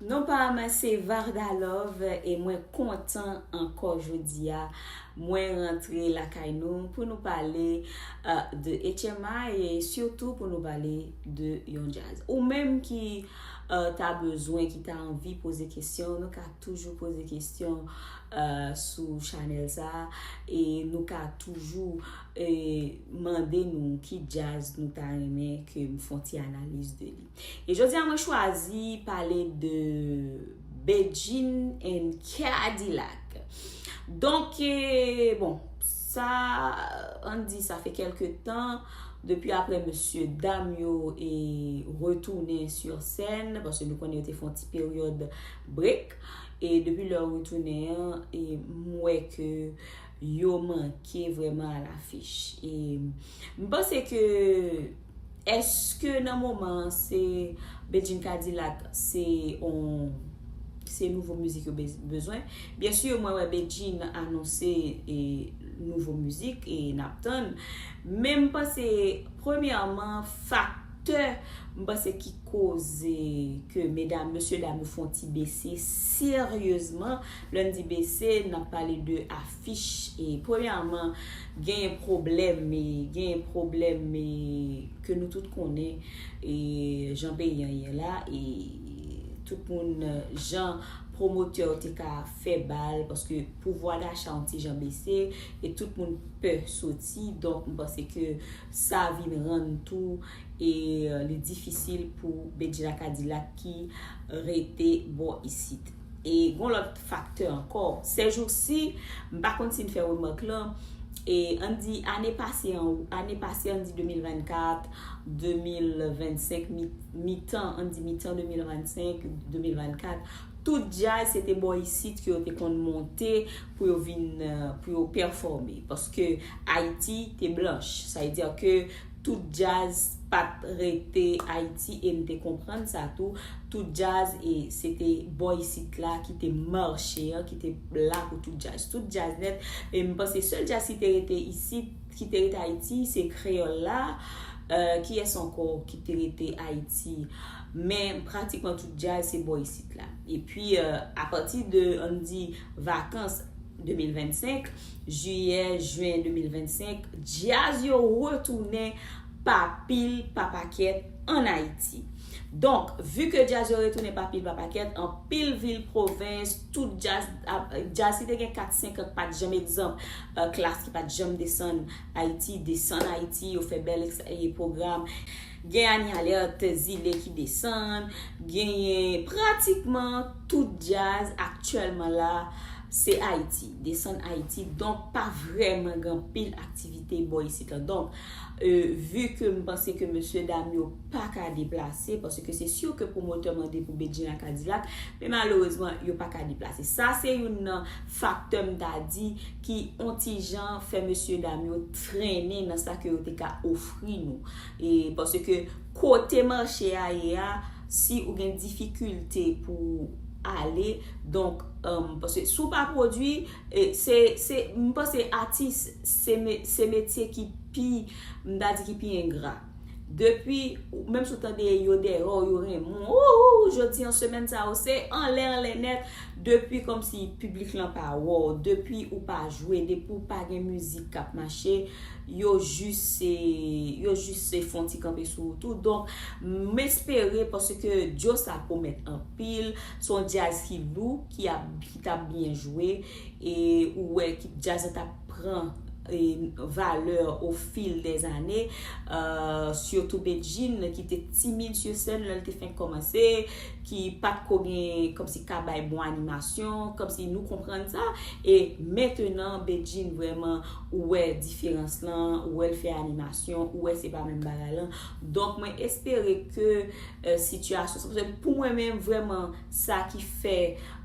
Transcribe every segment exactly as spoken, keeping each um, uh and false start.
Non pa m se Varda Love e mwen kontan ankò jodi a mwen rantre lakay nou pou nou pale uh, de H M I e sitou pou nou pale de yon djaz. Ou menm ki uh, ta bezwen, ki ta anvi poze kesyon, nou ka toujou poze kesyon uh, sou chanèl sa e nou ka toujou e mande nou ki djaz nou ta renmen ke m fon ti analiz de li. E jodi a mwen chwazi pale de Bedjine and K-Dilak. Donk, e, bon, sa, ann di, sa fè kèlke tan depi apre mesye dam yo e retounen sur scène, paske nou konnen yo te fè yon ti peryòd break. E depi lè yo retounen an, e m wè ke yo manke vrèman a lafich. E m panse ke èske nan moman an se Bedjine K-Dilak se on se nouvo mizik yo bezwen. Byen si mwen wè Bedjine anonse e nouvo mizik e n ap tann. Men m panse premyèman faktè m panse ki koze ke medam, mesye dam yo fè yon ti bese seryezman. Lè n di bese, n ap pale de afich. E premyèman, genyen pwoblèm, e genyen pwoblèm e ke nou tout konnen e jan peyi an ye la e tout moun jan pwomotè yo te ka fè bal paske pouvwa dacha yon ti jan bese e tout moun pè soti. Donk m panse ke sa vin rann tou e li difisil pou Bedjine K-Dilak ki rete bò isit. E gon lòt faktè ankò. Sèjousi, m pa konn si n fè remak lan, e ann di ane pase an, ane pase ann di de mil vennkat, de mil vennsenk, mi, mitan, ann di mitan de mil vennsenk, de mil vennkat, tout djaz se te bò isit ke yo te konn monte pou yo vin, pou yo pèfòme. Paske Ayiti te blanch. Sa vle di ke tout djaz pa t rete Ayiti e m te konprann sa tou. Tout djaz e se te bò isit la ki te mache an, ki te la pou tout djaz. Tout djaz nèt. E m panse sèl djaz ki te rete isit, ki te rete Ayiti, se kreyòl la. Uh, kiyès ankò ki te rete Ayiti? Men pratikman tout djaz se bò isit la. Epi uh, apati de, ann di, vakans de mil vennsenk, jiyè, jen de mil vennsenk, djaz yo retounen pa pil pa pakèt ann Ayiti. Donk, vi ke djaz yo retounen pa pil pa pakèt, anpil vil pwovens, tout djaz, djaz ki te gen kat senk an, k pa t janm egzanp, uh, Klass ki pa t janm desann Ayiti, desann Ayiti, yo fè bèl pwogram. Gen Annie Alerte, Zile ki desann, genyen pratikman tout djaz aktyèlman la se Ayiti, desann Ayiti. Donk pa vrèman gen anpil aktivite bò isit la. Donk, euh, vi ke m panse ke mesye dam yo pa ka deplase, paske se si ke pwomotè mande pou Bedjine ak K-Dilak, men malerezman yo pa ka deplase. Sa se youn nan faktè m ta di ki on ti jan fè mesye dam yo trennen nan sa ke yo te ka ofri nou. E paske kote mache a ye a, si ou gen difikilte pou ale, donk, um, paske si w pa pwodui, e, se, se, m panse atis se, se metye ki pi, m ta di ki pi engra. Depi, menm si w tande yo dèyè w, yo renmen w, ou, ou, jodi an semèn sa yo, se anlè, anlè nèt, depi kòmsi piblik lan pa wè w, depi ou pa jwe, depi w pa gen mizik k ap mache, yo jis se, yo jis se fè yon ti kanpe sou ou tou. Donk, m espere, paske Djo sa pwomèt anpil, se yon djaz ki lou, ki ap, ki t ap byen jwe, e ou wè ki djaz la t ap pran e, valè au fil des années, euh, sitou Bedjine ki te timid sur scène lè l te fenk kòmanse, ki pa t ko gen kòmsi ka bay bon animasyon, kòmsi nou konprann sa, e mentenan Bedjine vrèman ou wè diferans lan, ou wè l fè animasyon, ou wè se pa menm bagay lan. Donk mwen espere ke euh, sitiyasyon sa. Paske pou mwen menm, vrèman, sa ki fè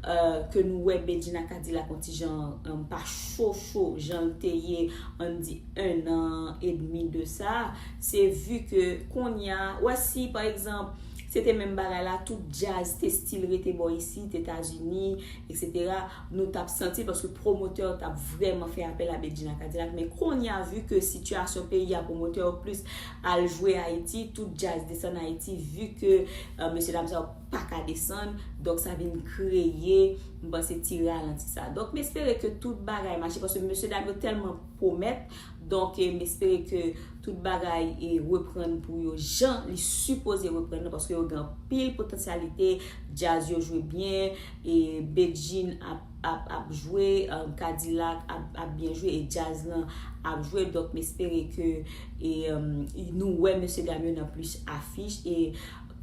euh, ke nou wè Bedjine ak K-Dilak yon ti jan euh, pa cho cho, jan l te ye, ann di, en an edmi de sa, se vi ke kounye a, wè si, pa egzanp, se te menm bagay la, tout djaz te still rete bò isit, Etazini, etsetera. Nou t ap santi l paske pwomotè yo t ap vrèman fè apèl a Bedjine ak Kadilak. Men kounye a, vi ke sitiyasyon peyi a, pwomotè yo plis al jwe Ayiti, tout djaz desann Ayiti, vi ke, euh, mesye dam sa yo pa ka desann, donk sa vin kreye, m panse, ti ralanti sa. Donk, m espere ke tout bagay mache, paske mesye dam yo tèlman pwomèt. Donk, e, m espere ke tout bagay, e, reprann pou yo jan li sipoze reprann nan, paske yo gen anpil potansyalite, djaz yo jwe byen, e, Bedjine ap, ap, ap jwe, um, Kadilak ap, ap byen jwe, e djaz lan ap jwe. Donk, m espere ke, e, um, nou wè mesye dam yo nan plis afich, e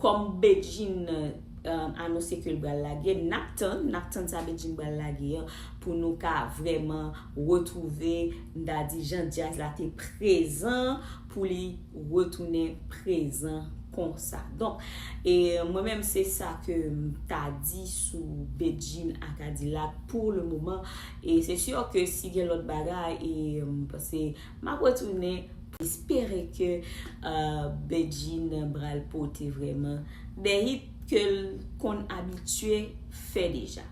kòm Bedjine, um, anonse ke l pral lage, n ap tann, n ap tann sa Bedjine pral lage an, pou nou ka vrèman retwouve, m ta di, jan djaz la te prezan, pou li retounen prezan konsa. Donk, e mwen menm, se sa ke m ta di sou Bedjine ak Kadilak pou le moman. E se si ke si gen lòt bagay, e m panse m ap retounen. Espere ke, euh, Bedjine pral pote vrèman de hit ke l konn abitye fè deja.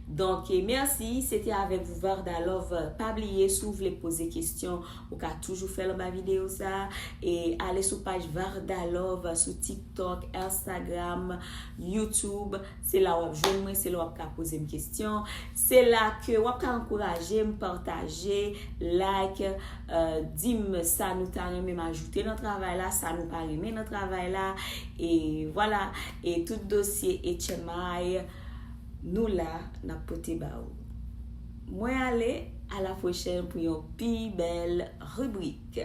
Donk, e mèsi, se te avèk ou Varda Love. Pa bliye, si w vle poze kesyon, ou ka toujou fè l anba videyo sa. E ale sou paj Varda Love sou TikTok, Instagram, YouTube. Se la w ap jwenn mwen, se la w ap ka poze m kesyon. Se la ke w ap ka ankouraje m, pataje, like, euh, di m sa nou ta renmen m ajoute nan travay la, sa nou pa renmen nan travay la. E vwala, e tout dosye H M I, nou la, n ap pote ba ou. Mwen ale, a la pwochèn pou yon pi bèl ribrik.